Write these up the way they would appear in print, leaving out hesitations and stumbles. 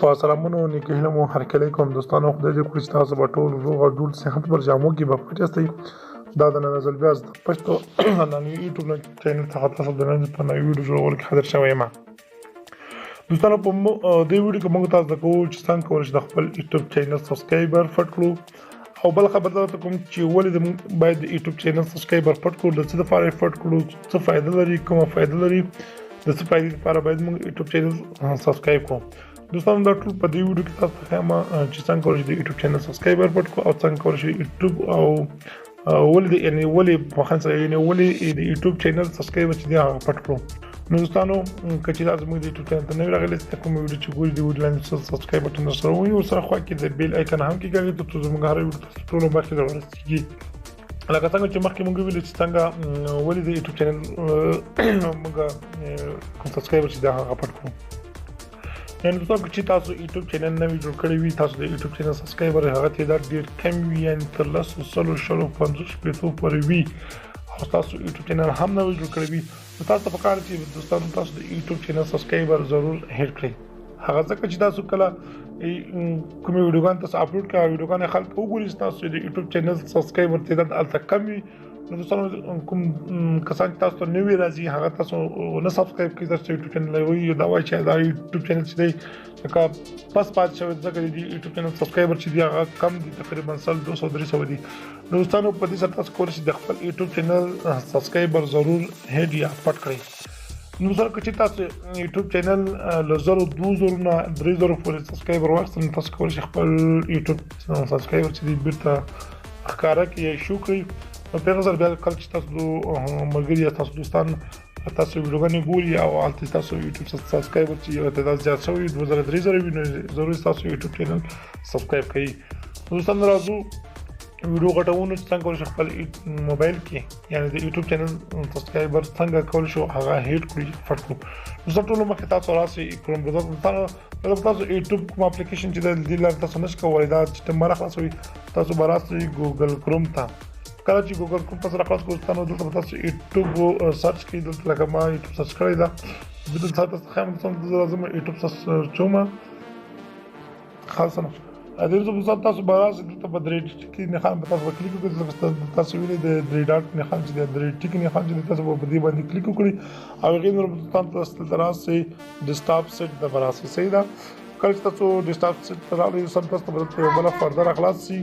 په سلامونو نیکه هیله مو هرکلی کوم دوستانو. خدای دې وکړي چې تاسو به ټول روغ او جوړ صحت پر جامو کې به پټ یاستئ. دا د نن ځل بیا د پښتو نن یوټیوب چینل څخه تاسو د نن په نوې ویډیو جوړولو کې حاضر شوی یم. دوستانو په دې ویډیو کې موږ تاسو ته کوو چې څنګه کولی شئ د خپل یوټیوب چینل سبسکرایبر پټ کړو، او بل خبر درته کوم چې ولې زموږ باید د یوټیوب چینل سبسکرایبر پټ کړو، د څه لپاره یې پټ کړو، څه فایده لري، کومه فایده لري، د څه فایدې لپاره باید موږ یوټیوب چینل سبسکرایب کړو. دوستانو دا ټول په دې ویډیو کې تاسو ته ښایم چې څنګه کولی شئ د یوټیوب چینل سبسکرایبر پټ کړو، او څنګه کولی شئ یوټیوب او ولې د یعنی ولې په خان سره یعنی ولې د یوټیوب چینل سبسکرایبر چې دی هغه پټ کړو. نو دوستانو که چې تاسو موږ د یوټیوب چینل ته نوي راغلي یاست، کوم ویډیو چې ګورئ د ویډیو لاندې سبسکرایب بټن درسره ووهئ، ورسره خوا کې د بیل آیکن هم کېکاږئ تر څو زموږ هره ویډیو تاسو ټولو مخکې در ورسېږي. لکه څنګه چې مخکې موږ ویل چې څنګه ولې د یوټیوب چینل موږ کوم سبسکرایبر چې دی هغه پټ کړو. یعنی دوستان که چې تاسو یوټیوب چینل نوی جوړ کړی وي، تاسو د یوټیوب چینل سبسکرایبر هغه تعداد ډیر کم وي، یعنی تر 10، 100، 20، 50، 60 پورې وي، او تاسو یوټیوب چینل هم نوی جوړ کړی وي، نو تاسو ته پکار چې دوستانو تاسو د یوټیوب چینل سبسکرایبر ضرور هیټ کړئ. هغه ځکه چې تاسو کله کومې ویډیوګان تاسو اپلوډ کړئ، ویډیوګانې خلک وګوري، تاسو د یوټیوب چینل سبسکرایبر تعداد هلته کم وي، نو دوستانو کوم کسان چې تاسو ته نوي راځي هغه تاسو نه سبسکرایب کړئ، تاسو یوټیوب چینل وایي دا وایي چې دا یوټیوب چینل چې دی لکه پس پاتې شوی، ځکه د یوټیوب چینل سبسکرایبر چې دی هغه کم دي، تقریبا 100، 200، 300 دي. نو دوستانو په دې سره تاسو کولی شئ د خپل یوټیوب چینل سبسکرایبر ضرور هیډ یا پټ کړئ. نو سره که چې تاسو یوټیوب چینل له 1000، 2000 نه 3000 پورې سبسکرایبر واخیستل، نو تاسو کولی شئ خپل یوټیوب سبسکرایبر چې دی بېرته ښکاره کړئ یا شو کړئ. نو په هغه سره بیا کله چې تاسو ملګري یا تاسو دوستان تاسو ویډیوګانې ګوري او هلته تاسو یوټیوب سبسکرایبر چې یو تعداد زیات شوی وي، 2000، 3000 وي، نو ضرور تاسو یوټیوب چینل سبسکرایب کړئ. دوستان راځو ویډیو غټونو چې څنګه کولی شو خپل موبایل کې یعنی د یوټیوب چینل سبسکرایبر څنګه کولی شو هغه هیټ کړو، پټ کړو. دوستان ټولو مخکې تاسو راسئ کروم براوزر ته، تاسو یوټیوب کوم اپلیکیشن چې د دې لارې تاسو نشئ کولی، دا چې ټیم راخلاصوي، تاسو به راسئ ګوګل کروم ته. کله چې ګوګل کروم تاسو راخلاص کړو دوستانو، دلته به تاسو یوټیوب سرچ کړئ. دلته لکه ما یوټیوب سرچ کړی ده، دلته تاسو ښایم دوستانو زه راځم یوټیوب سرچ کوم. خلاص نو دې دوستان تاسو به راسئ دلته په درې ټکي نښان به تاسو به کلیک وکړئ. دلته تاسو وینئ د درې ډاټ نښان چې دی، درې ټکي نښان چې دی، تاسو به په دې باندې کلیک وکړئ او هغې نور دوستان تاسو دلته راسئ ډیسکټاپ سیټ ته به راسئ. صحیح ده، کله چې تاسو ډیسکټاپ سیټ ته راغلئ دوستان تاسو ته به دلته یو بله فرده راخلاص شي.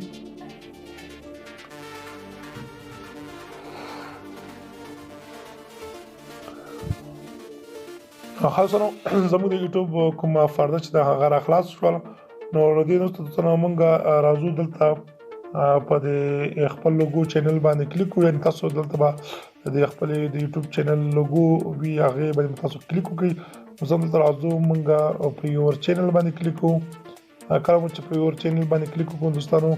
خلاص نو زموږ د یوټیوب کومه فرده چې ده هغه راخلاص شوله. نو له دې وروسته دوستانو موږ راځو دلته په دې خپل لوګو چینل باندې کلیک وکړو. یعنی تاسو دلته به د خپلې د یوټیوب چینل لوګو وي، هغې باندې تاسو کلیک وکړئ. نو زه دلته راځو موږ په یور چینل باندې کلیک وکړو. کله مو چې په یور چینل باندې کلیک وکړو دوستانو،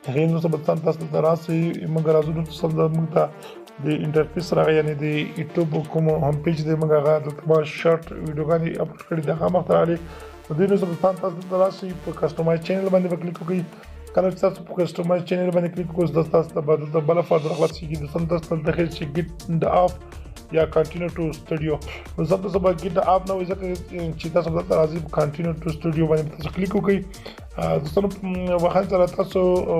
هغې وروسته به تاسو دلته راسئ. موږ راځو دلته موږ ته د انټرفیس راغی، یعنی د یوټیوب کوم هوم پیج دی، موږ هغه دلته ما شارټ ویډیوګانې اپلوډ کړې دي، هغه مخته راغلې. نو دې وروسته دوستان تاسو دلته راسئ په کسټمایز چینل باندې به کلیک وکړئ. کله چې تاسو په کسټمایز چینل باندې کلیک وکړئ، تاسو ته به دلته بله فرده راخلاصېږي. دوستان تاسو دلته ښیي چې ګیټ د اف یا کانټینیو ټو سټوډیو. نو زه تاسو به ګیټ د اپ نه وایي، ځکه چې تاسو دلته راځئ په کانټینیو ټو سټوډیو باندې تاسو کلیک وکړئ. دوستانو وخت سره تاسو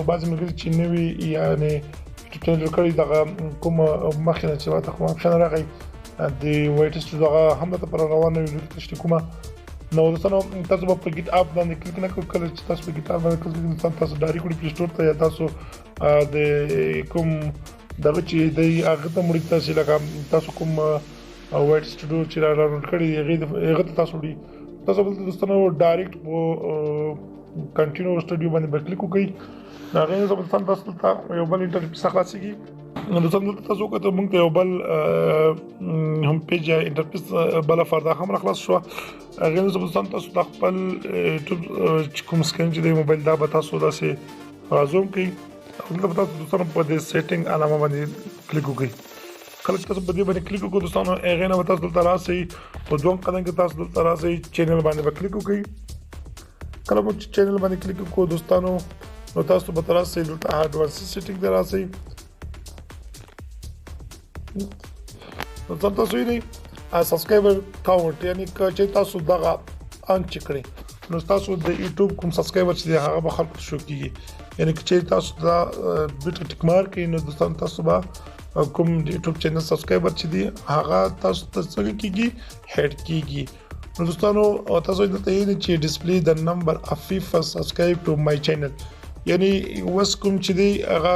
بعضې ملګري چې نوي یعنی یوټیوب چینل جوړ کړی، دغه کوم مخکې نه چې ورته کوم اپشن راغی د وایټ سټوډیو دغه هم درته پر روانه ویډیو کې تشریح کومه. نو دوستانو تاسو به په ګیټ اپ باندې کلیک نه کوئ. کله چې تاسو په ګیټ اپ باندې کلیک کوئ، دوستان تاسو ډایرکټ وړي پلی سټور ته، یا تاسو د کوم دغه چې دی هغه ته وړي، تاسو لکه تاسو کوم وایټ سټوډیو چې را ډاونلوډ کړی هغه ته تاسو وړي. تاسو دلته دوستانو ډایرکټ په کنټینیو سټوډیو باندې به کلیک وکړئ. هغې وروسته دوستان تاسو دلته یو بل انټرفیس خلاصېږي. نو دوستان دلته تاسو وکتل موږ ته یو بل هم پیج یا انټرفیس بله فرده هم راخلاص شوه. هغې وروسته دوستان تاسو د خپل یوټیوب چې کوم سکرین چې دی موبایل دا به تاسو داسې رازوم کړئ. دلته به تاسو دوستانو په دې سیټینګ علامه باندې کلیک وکړئ. کله چې تاسو په دې باندې کلیک وکړئ دوستانو، هغې نه به تاسو دلته راسئ په دویم قدم کې تاسو دلته راسئ چینل باندې به کلیک وکړئ. کله مو چې چینل باندې کلیک وکړو دوستانو، نو تاسو به راسئ دلته اډوانس سیټینګ ته راسئ. نو تاسو وینئ سبسکرایبر کاونټ، یعنی که چې تاسو دغه آن چې کړئ نو تاسو د یوټیوب کوم سبسکرایبر چې دی هغه به خلکو ته شو کیږي. یعنی که چیرې تاسو دا بیرته ټیک مارک کړئ نو دوستان تاسو به کوم د یوټیوب چینل سبسکرایبر چې دی هغه تاسو ته څنګه کیږي هډ کیږي. نو دوستانو تاسو دلته یې چې ډیسپلی د نمبر اف فیفا سبسکرایب ټو مای چینل، یعنی وس کوم چې دی هغه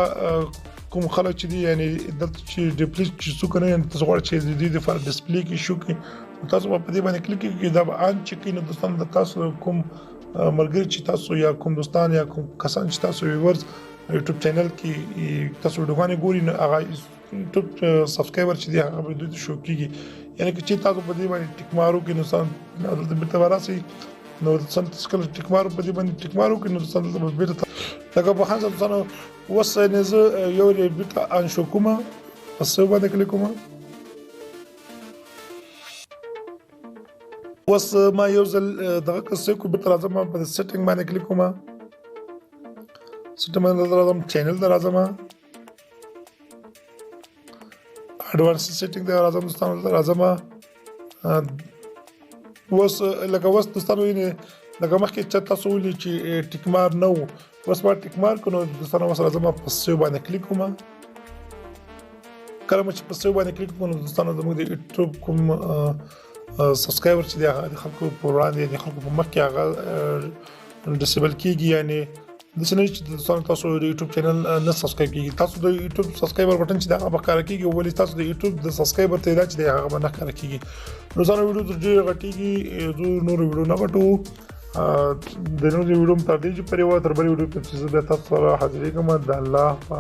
کوم خلک چې دی، یعنی دلته چې ډیپلی چې څوک نه، یعنی تاسو غواړئ چې د دې لپاره ډیسپلی کې شو کې تاسو په دې باندې کلیک کړئ، دا به آن چې کې. نو دوستان د تاسو کوم ملګری چې تاسو یا کوم دوستان یا کوم کسان چې تاسو ویورز یوټیوب چینل کې تاسو ویډیوګانې ګوري، نو هغه یوټیوب سبسکرایبر چې دی هغه به دوی ته شو کیږي. یعنی که چې تاسو په دې باندې ټیک مارو کې نو دلته بیرته به راسئ، نو سم کله ټیک مارو په دې باندې ټیک مارو کې نو دوستان دلته به بیرته لکه په خان دوستانو اوس نه زه یو بیرته آن شو کوم، په سیو باندې کلیک کوم. اوس ما یو ځل دغه که کو بیرته راځم، په سیټینګ باندې کلیک کوم، سیټینګ باندې راځم، چینل ته راځم، اډوانس سیټینګ ته راځم دوستانو، ته راځم. اوس لکه اوس دوستانو وینئ لکه مخکې چې تاسو ولي چې ټیک مار نه و، اوس ما ټیک مار کړو. دوستانو اوس راځم په سیو باندې کلیک کوم. کله مو چې په سیو باندې کلیک وکړو نو دوستانو زموږ د یوټیوب کوم سبسکرایبر چې دی هغه د خلکو په وړاندې د خلکو په مخ کې هغه ډیسیبل کیږي. یعنی داسې نه چې دوستانو تاسو د یوټیوب چینل نه سبسکرایب کیږي، تاسو د یوټیوب سبسکرایبر بټن چې هغه به ښکاره کیږي، ولې تاسو د یوټیوب د سبسکرایبر تعداد چې دی هغه به نه ښکاره کیږي. نو ځان ویډیو تر ډېره غټیږي، زه نورو ویډیو نه غټو. د نورو ویډیو تر دې چې پرې وه تر بلې ویډیو چې زه بیا تاسو سره حاضرېږم. د الله په